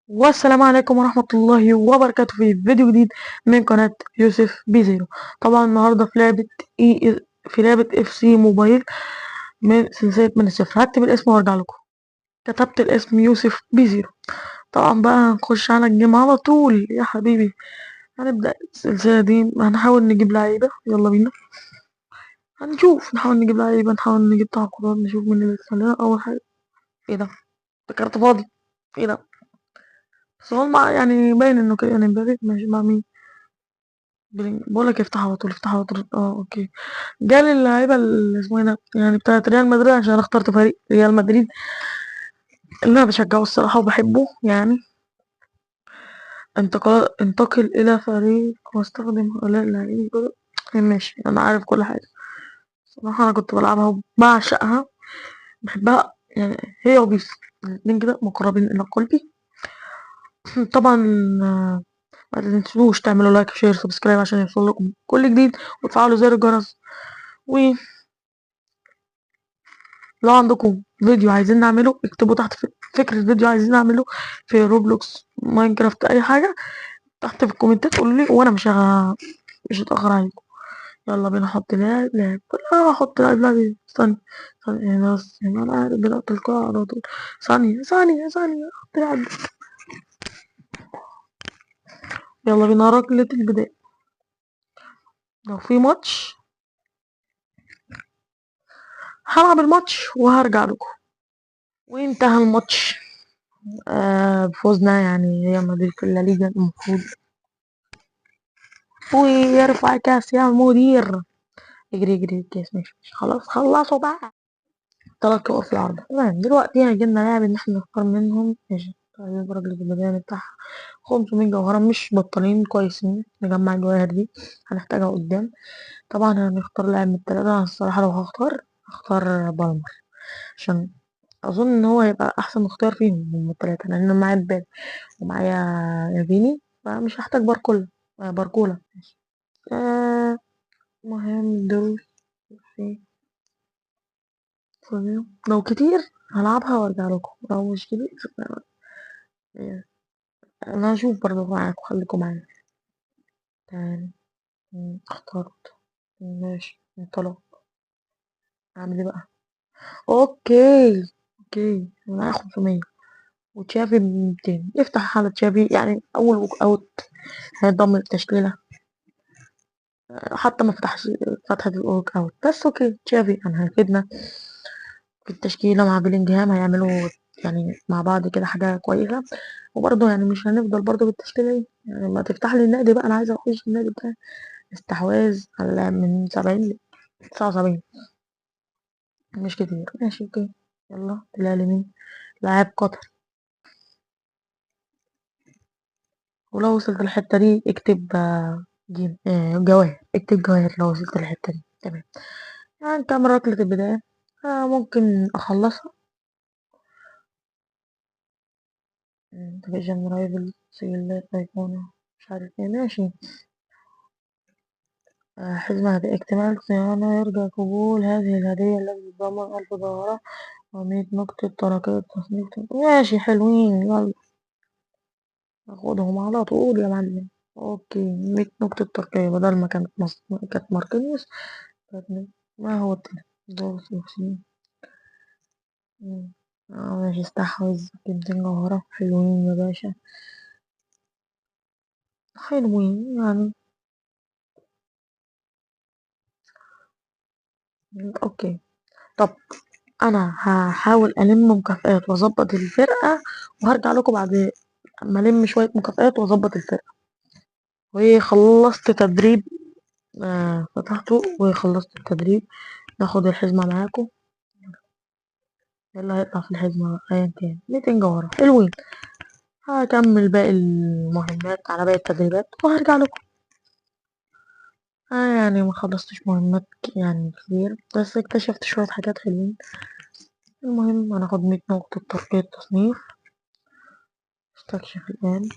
والسلام عليكم ورحمة الله وبركاته في فيديو جديد من قناة يوسف بيزيرو. طبعا النهاردة في لعبة اي في لعبة FC Mobile من سلسلة من الصفر. هكتب الاسم وارجع لكم. كتبت الاسم يوسف بيزيرو. طبعا بقى هنخش على ال game على طول يا حبيبي. هنبدأ السلسلة دي، هنحاول نجيب لعيبة، يلا بينا هنشوف، نحاول نجيب لعيبة، نحاول نجيب تعاقدات، نشوف مين اللي يطلع لنا. أول حاجة ايه ده؟ ده كارت فاضي، ايه ده؟ بس هو يعني باين انه كده يعني امبابي ماشي مع مين؟ بقولك افتح على طول، افتح على طول. okay، جالي اللعيبه اللي اسمه ايه ده، يعني بتاعت ريال مدريد، عشان انا اخترت فريق ريال مدريد اللي انا بشجعه الصراحه وبحبه. يعني انتقل الى فريق واستخدم هؤلاء اللاعبين. ماشي، انا عارف كل حاجه الصراحه، انا كنت بلعبها وبعشقها، بحبها، يعني هي وبيس الاتنين كده مقربين الى قلبي. طبعا ما تنسوش تعملوا like share subscribe عشان يوصل لكم كل جديد، وتفعلوا زر الجرس. و لو عندكم فيديو عايزين نعمله اكتبوا تحت فكرة فيديو عايزين نعمله في Roblox، Minecraft، اي حاجة تحت في الكومنتات قولوا لي، وانا مش هتأخر عليكم. يلا بينا نحط لاعب لاعب، لا احط لاعب لاعب، استنى ثانية بس، يعني انا عارف بدأت القاعة على طول. ثانية ثانية ثانية، احط لاعب. يلا بينا ركلة البداية. لو في ماتش هلعب الماتش وهرجع لكم. وانتهى الماتش بفوزنا، يعني ريال مدريد في الليجا المفروض. ويرفع كاس يا مدير، اجري اجري الكاس. ماشي ماشي خلاص، خلصوا بقى. 3 كور في العارضة. تمام، دلوقتي هيجي لنا لاعب ان احنا نختار منهم. ماشي، طيب رجل البداية بتاعها 500 جوهرة، مش بطالين، كويسين. نجمع الجواهر دي هنحتاجها قدام. طبعا هنختار لاعب من التلاتة. انا الصراحة لو هختار هختار بالمر، عشان اظن ان هو هيبقى احسن اختيار فيهم هم التلاتة، لان انا معايا مبابي ومعايا فيني، فمش هحتاج باركولا. باركولا. مهم دول في لو كتير هلعبها وارجع لكم، لو مش كتير انا هشوف برضه معاكم، خليكم معايا. تمام، اخترت. ماشي، انطلق. اعمل ايه بقى؟ okay okay، انا معايا 500 وتشافي 200. افتح على تشافي، يعني اول walkout هينضم للتشكيله، حتى ما فتحش فتحة ال walkout، بس okay تشافي يعني هيفيدنا في التشكيلة مع بيلينجهام، هيعملوا يعني مع بعض كده حاجة كويسة. وبرضه يعني مش هنفضل برضه بالتشكيلة دي، يعني ما تفتح لي النادي بقى، أنا عايزة أخش النادي بتاعي. استحواذ على من 70 ل 79، مش كتير. ماشي okay، يلا طلع لي مين؟ لاعب قطري. ولو وصلت الحتة دي اكتب جيم، جواهر، اكتب جواهر لو وصلت الحتة دي. تمام، يعني نكمل ركلة البداية. ممكن أخلصها. division rival، سجلات، أيقونة، مش عارف ايه. ماشي. حزمة هدية، اكتمال صيانة، يرجى قبول هذه الهدية التي تتضمن 1000 جوهرة ومية نقطة ترقية تصنيف. ماشي، حلوين، يلا ناخدهم على طول يا معلم. okay، 100 نقطة ترقية بدل ما كانت كانت ماركينيوس، كانت ما هو التاني؟ دور 50. ماشي، استحوذ 200 جوهرة، حلوين يا باشا، حلوين يعني. okay، طب انا هحاول الم مكافآت واظبط الفرقة، وهرجع لكم بعد ما الم شوية مكافآت واظبط الفرقة. وخلصت تدريب، فتحته وخلصت التدريب. ناخد الحزمة معاكم، يلا هيطلع في الحزمة بقى ايا كان. 200 جوهرة حلوين. هكمل باقي المهمات على باقي التدريبات وهرجع لكم. يعني ما خلصتش مهمات كتير، بس اكتشفت شوية حاجات حلوين. المهم هناخد 100 نقطة ترقية تصنيف. استكشف الآن.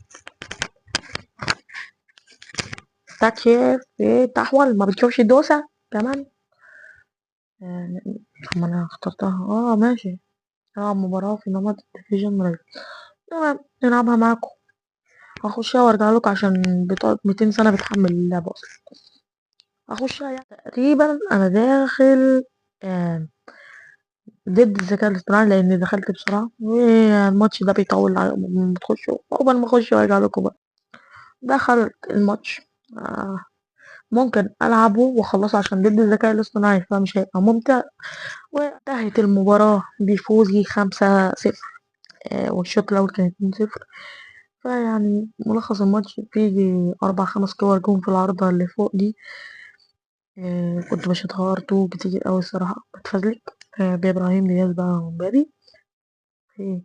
استكشف ايه؟ تحول، ما بتشوفش الدوسة كمان. طب ما انا اخترتها. ماشي. هلعب مباراة في نمط ال division rival. تمام، نلعبها معاكم. هخشها وارجع لكم عشان بتقعد 200 سنة بتحمل اللعبة اصلا. هخشها يعني تقريبا انا داخل ضد الذكاء الاصطناعي لاني دخلت بسرعة، والماتش ده بيطول على ما تخشوا. عقبال ما اخش وارجع لكم بقى. دخلت الماتش، ممكن العبه واخلصه عشان ضد الذكاء الاصطناعي فمش هيبقى ممتع. وانتهت المباراة بفوزي 5-0، والشوط الاول كان 2-0. فيعني ملخص الماتش فيه 4-5 كور جون في العارضة اللي فوق دي، كنت بشوطها ار2 كتير اوي الصراحة، بتفزلك. بإبراهيم دياز بقى ومبابي. ايه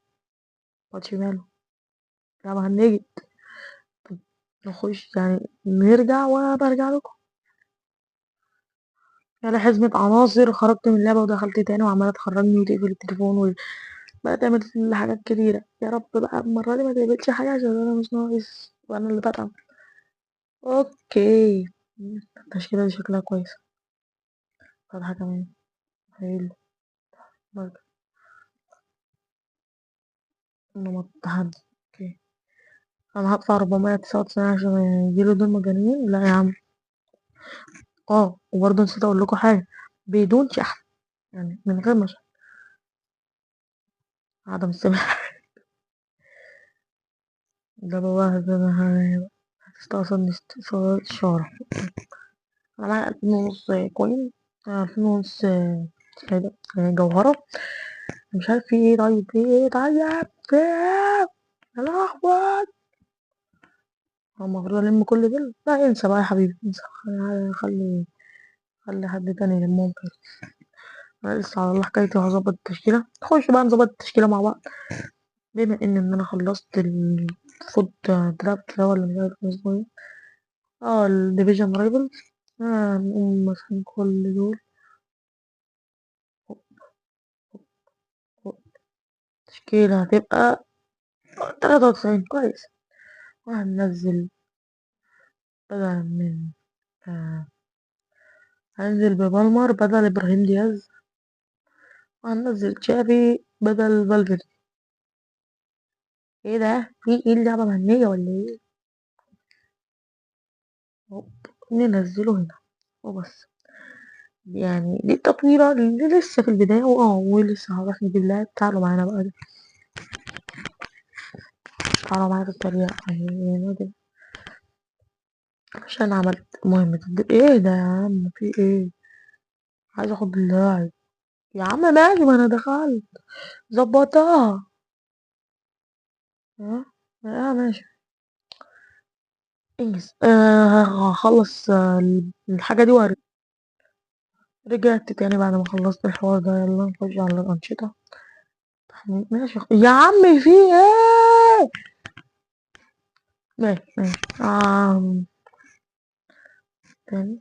ماتش ماله؟ لا هنجد نخش يعني نرجع وبرجع لكم. انا حزمة عناصر، خرجت من اللعبة ودخلت تاني وعمالة تخرجني وتقفل التليفون بقى تعمل حاجات كتيرة. يا رب بقى المرة دي ما تعملش حاجة عشان انا مش ناقص وانا اللي بتعب. okay، التشكيلة دي شكلها كويس. فتحة كمان حلو. برضه نمط تحدي. okay، انا هدفع 499 عشان يجيلي دول مجانين؟ لا يا عم. وبرضه نسيت اقول لكم حاجة، بدون شحن، يعني من غير ما شحن. عدم السماح. ده بقى ده هتستقصدني استئصال الشارع. انا معايا ألفين ونص كوين، ألفين ونص اسمها ايه ده، جوهرة. مش عارف في ايه. طيب في ايه؟ طيب في ايه؟ يا لهوي، هو المفروض الم كل دول؟ لا انسى بقى يا حبيبي، انسى. خلي حد تاني يلمهم كده. انا لسه على الله حكايتي وهظبط التشكيلة. نخش بقى نظبط التشكيلة مع بعض. بما ان انا خلصت ال FUT draft ده ولا مش عارف اسمه ايه، ال division rivals، نقوم مثلا كل دول. التشكيلة هتبقى 93، كويس. وهننزل بدل من، هننزل ببالمر بدل ابراهيم دياز، وهننزل تشافي بدل فالفيردي. ايه ده؟ في ايه؟ اللعبة مهنية ولا ايه؟ هوب، ننزله هنا وبس. دي التطويرة اللي لسه في البداية، ولسه هروح نجيب لاعب. تعالوا معانا بقى، تعالوا معايا في الطريق اهي كده، عشان عملت مهمة ايه ده يا عم؟ في ايه؟ عايز اخد اللاعب يا عم. ماشي، ما انا دخلت ظبطتها. ماشي انجز. هخلص الحاجة دي وارجع. رجعت تاني بعد ما خلصت الحوار ده. يلا نخش على الأنشطة. ماشي يا عم، في ايه؟ ماشي ماشي. تاني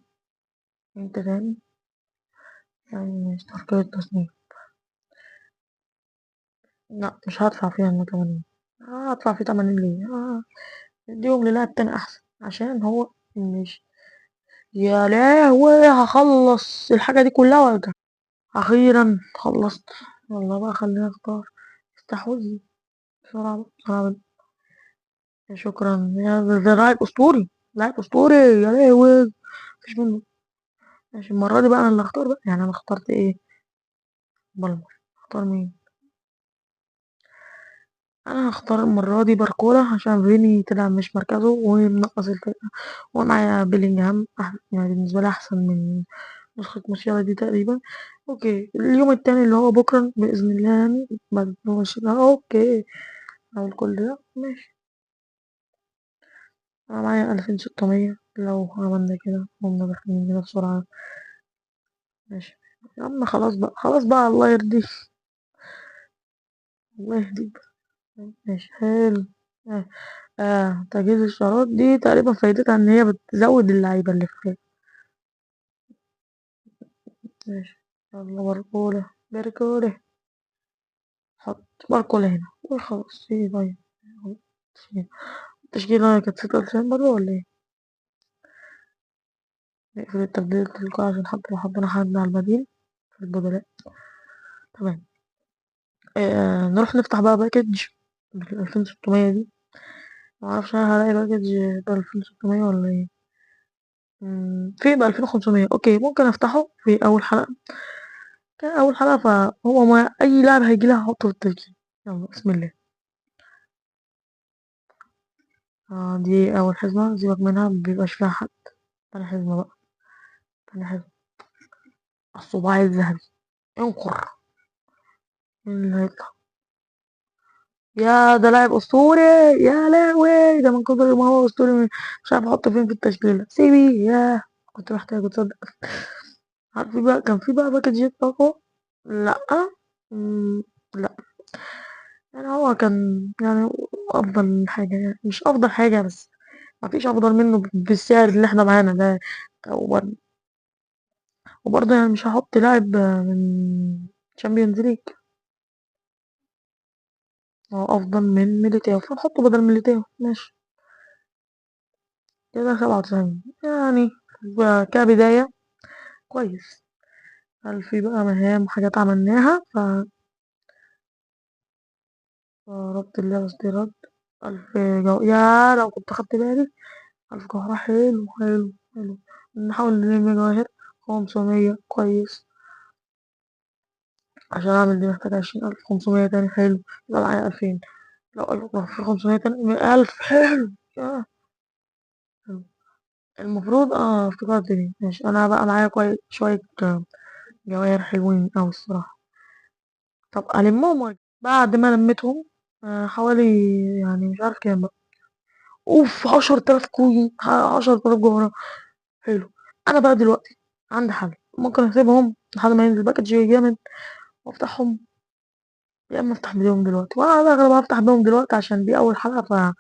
انت تاني يعني. ماشي، تركية تصنيف. لا مش هدفع فيها انا 80. هدفع فيه 80 ليه؟ اديهم للاعب تاني احسن، عشان هو مش. يا لهوي، هخلص الحاجة دي كلها وارجع. اخيرا خلصت. يلا بقى خلينا نختار. استحوذي بسرعة بسرعة. شكرا يا ده لاعب اسطوري، لاعب اسطوري يا لهوي، مفيش منه. ماشي، المرة دي بقى انا اللي هختار بقى. انا اخترت ايه؟ بالمر. اختار مين؟ انا هختار المرة دي باركولا عشان فيني طلع مش مركزه ومنقص الفرقة، ومعايا بيلينجهام بالنسبة لي احسن من نسخة موسيالا دي تقريبا. okay، اليوم التاني اللي هو بكرة بإذن الله، بعد ما نخش ده. okay، اعمل كل ده. ماشي، انا معايا 2600. لو عملنا كده قمنا داخلين كده بسرعة. ماشي يا عم، خلاص بقى، خلاص بقى، الله يرضيك، الله يهديك. ماشي حلو. تجهيز الشارات دي تقريبا فايدتها ان هي بتزود اللعيبة اللي في الفريق. ماشي، يلا باركولا، باركولا، حط باركولا هنا وخلاص. ايه طيب التشكيلة كانت 96 برضه ولا ايه؟ نقفل التبديل التلقائي عشان حتى لو حطينا حد على البديل في البدلاء. تمام. نروح نفتح بقى package. بال2600 دي. معرفش انا هلاقي package ب2600 ولا ايه. في ب2500. okay ممكن افتحه في اول حلقة، كان اول حلقة، فهو ما اي لاعب هيجي لها هحطه في التشكيل. يلا بسم الله. دي اول حزمة، سيبك منها مبيبقاش فيها حد. تاني حزمة بقى، تاني حزمة الصباع الذهبي، انقر. مين اللي هيطلع؟ يا ده لاعب اسطوري، يا لهوي، ده من كتر ما هو اسطوري مش عارف احطه فين في التشكيلة. سيبي، يا كنت محتاجه تصدق. عارف بقى كان في بقى باكجات اقوى؟ لا. لا يعني هو كان يعني افضل حاجة، يعني مش افضل حاجة بس مفيش افضل منه بالسعر اللي احنا معانا ده. وبرضه يعني مش هحط لاعب من Champions League، هو افضل من ميليتاو فنحطه بدل ميليتاو. ماشي كده 97 يعني كبداية كويس. هل في بقى مهام حاجات عملناها؟ ف ربط اللعبة استيراد 1000 يا لو كنت خدت بالي. 1000 جوهرة، حلو حلو حلو. نحاول نلم جواهر. 500 كويس، عشان اعمل دي محتاج 20500 تاني. حلو، يبقى معايا 2000. لو 1000 500 تاني 1000. حلو يا حلو. المفروض افتكرت دي. ماشي، انا بقى معايا كويس شوية جواهر حلوين اوي الصراحة. طب المهم بعد ما لميتهم حوالي يعني مش عارف كام بقى. اوف، 10000 coin، 10000 جوهرة. حلو. انا بقى دلوقتي عندي حل، ممكن اسيبهم لحد ما ينزل package جامد وافتحهم، يا اما افتح بيهم دلوقتي. وانا على الاغلب هفتح بيهم دلوقتي عشان دي اول حلقة، ف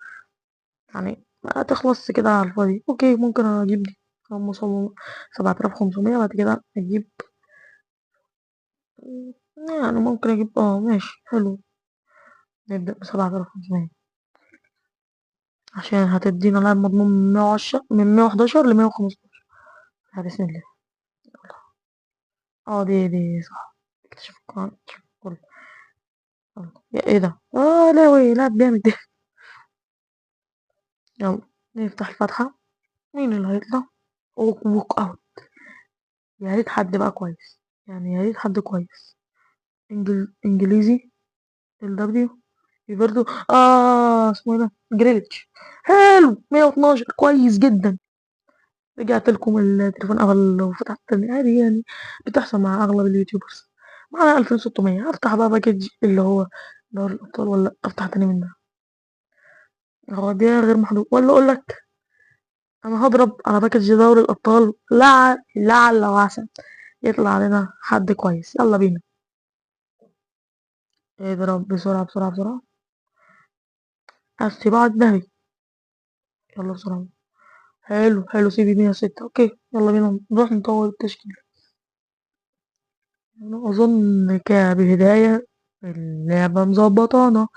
يعني ما تخلصش كده على الفاضي. okay ممكن اجيب دي 7500، بعد كده اجيب يعني ممكن اجيب ماشي حلو. نبدأ ب7500 عشان هتدينا لاعب مضمون من 110، من 111 ل115. بسم الله. دي صح. اكتشف القناة، اكتشف كله. يا ايه ده؟ لا وي، لاعب جامد ده. يلا نفتح الفتحة. مين اللي هيطلع؟ walk out. يا ريت حد بقى كويس، يعني يا ريت حد كويس. انجليزي ال دبليو برضو. اسمه ايه ده؟ جريليتش. حلو، 112 كويس جدا. رجعت لكم التليفون قفل وفتحت تاني عادي، يعني بتحصل مع اغلب ال YouTubers. معانا 2600. هفتح بقى package اللي هو دوري الابطال، ولا افتح تاني من ده؟ هو ده غير محدود. ولا اقول لك انا هضرب على package دوري الابطال، لعل وعسى يطلع علينا حد كويس. يلا بينا، اضرب بسرعة بسرعة بسرعة. السباع الذهبي، يلا بسرعة. حلو حلو، CB 106. okay يلا بينا نروح نطور التشكيل. انا اظن كبداية اللعبة مظبطانا.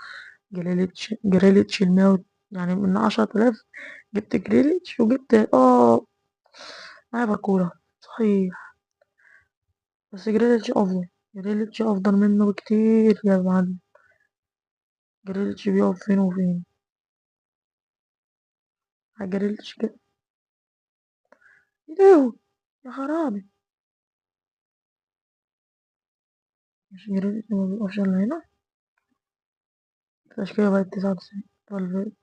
جريليتش المية يعني من 10000 جبت جريليتش، وجبت معايا باركورة صحيح، بس جريليتش افضل، جريليتش افضل منه بكتير يا معلم. جريليتش بيقف فين وفين. جريليتش كده ايه يا خرابي، مش جريليتش ما بيقفش الا هنا. التشكيلة بقت 99. فالفيردي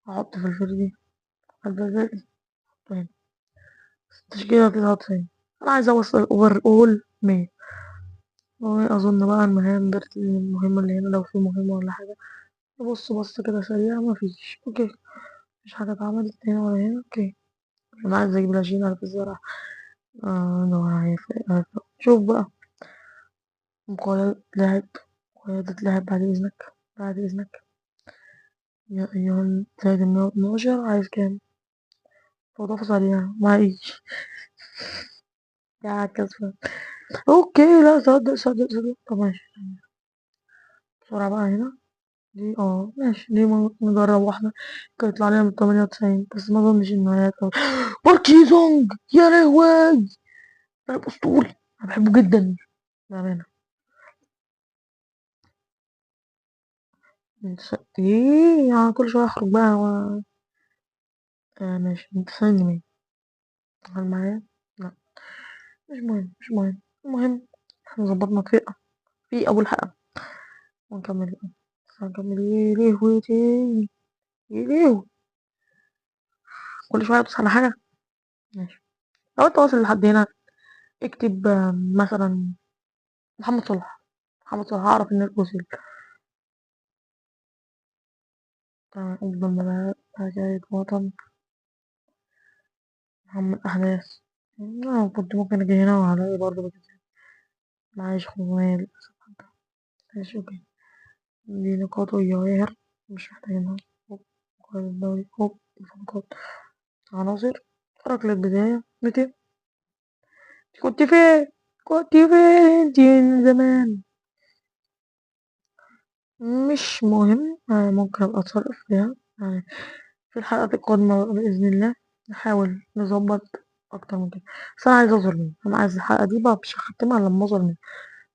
هحط في الفيردي، الفيردي هنا. التشكيلة 99. أنا عايز أوصل overall 100. وأظن بقى المهام برت المهمة اللي هنا لو في مهمة ولا حاجة. نبص بص كده سريع، مفيش. okay مفيش حاجة اتعملت هنا ولا هنا. okay أنا عايز أجيب 20000 الصراحة. هيفرق. شوف بقى مقايضة لاعب، مقايضة لاعب بعد إذنك، بعد إذنك يا أيها زائد 112. عايز كام؟ فوضى سريعة معيش يا كسفة. okay لا صدق صدق صدق. طب ماشي بسرعة بقى هنا دي. ماشي دي نجرب واحدة كانت يطلع لنا من 98، بس ما اظنش ان هي هتطلع. باركي زونج، يا لهوي لاعب اسطوري، انا بحبه جدا بأمانة. ايه يعني كل شوية اخرج بقى ماشي. من 90 ل100. هل معايا؟ لا مش مهم، مش مهم. المهم احنا ظبطنا الفئة في أول حلقة ونكمل بقى. هنكمل. ايه لهوتي، ايه لهوي، كل شوية ادوس على حاجة. ماشي، لو انت واصل لحد هنا اكتب مثلا محمد صلاح، محمد صلاح، هعرف انك وصلت. افضل ملاعب، حكاية وطن، محمد احداث. كنت ممكن اجي هنا وهلاقي برضه بكتير. معيش 500 للأسف. ماشي okay، دي نقاط وجواهر مش محتاجينها. هوب، قائد الدوري، هوب، نقاط، عناصر، ركلة بداية 200. كنت فين؟ كنت فين انت من زمان؟ مش مهم، ممكن ابقى اتصرف فيها في الحلقات القادمة بإذن الله. نحاول نظبط أكتر من كده، بس أنا عايزة أوصل 100. أنا عايز الحلقة دي بقى مش هختمها لما أوصل 100،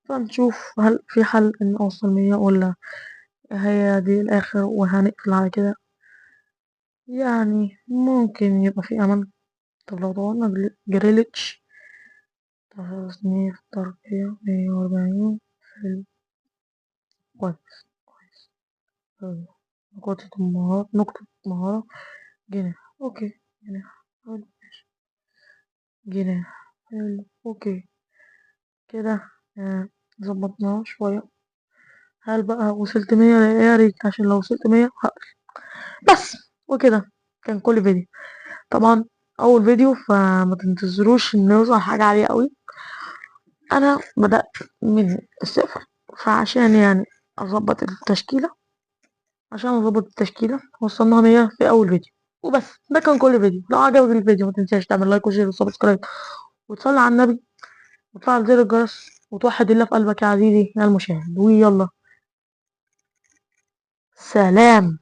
فنشوف هل في حل إن أوصل 100 ولا هي دي الآخر وهنقفل على كده. ممكن يبقى في أمل. طب لو طورنا جريليتش تصنيف ترقية 140. حلو، كويس كويس. حلو. نقطة المهارة، نقطة مهارة، جناح. okay جناح، حلو ماشي، جناح، حلو okay كده. ظبطناها شوية. هل بقى وصلت 100؟ يا ريت، عشان لو وصلت 100 هقفل بس. وكده كان كل فيديو، طبعا اول فيديو، فما تنتظروش ان نوصل حاجة عالية قوي. انا بدأت من الصفر، فعشان اظبط التشكيلة، عشان اظبط التشكيلة وصلناها 100 في اول فيديو وبس. ده كان كل فيديو. لو عجبك الفيديو ما تنساش تعمل like و share و subscribe وتصلي على النبي وتفعل زر الجرس وتوحد الله في قلبك يا عزيزي يا المشاهد. ويلا سلام.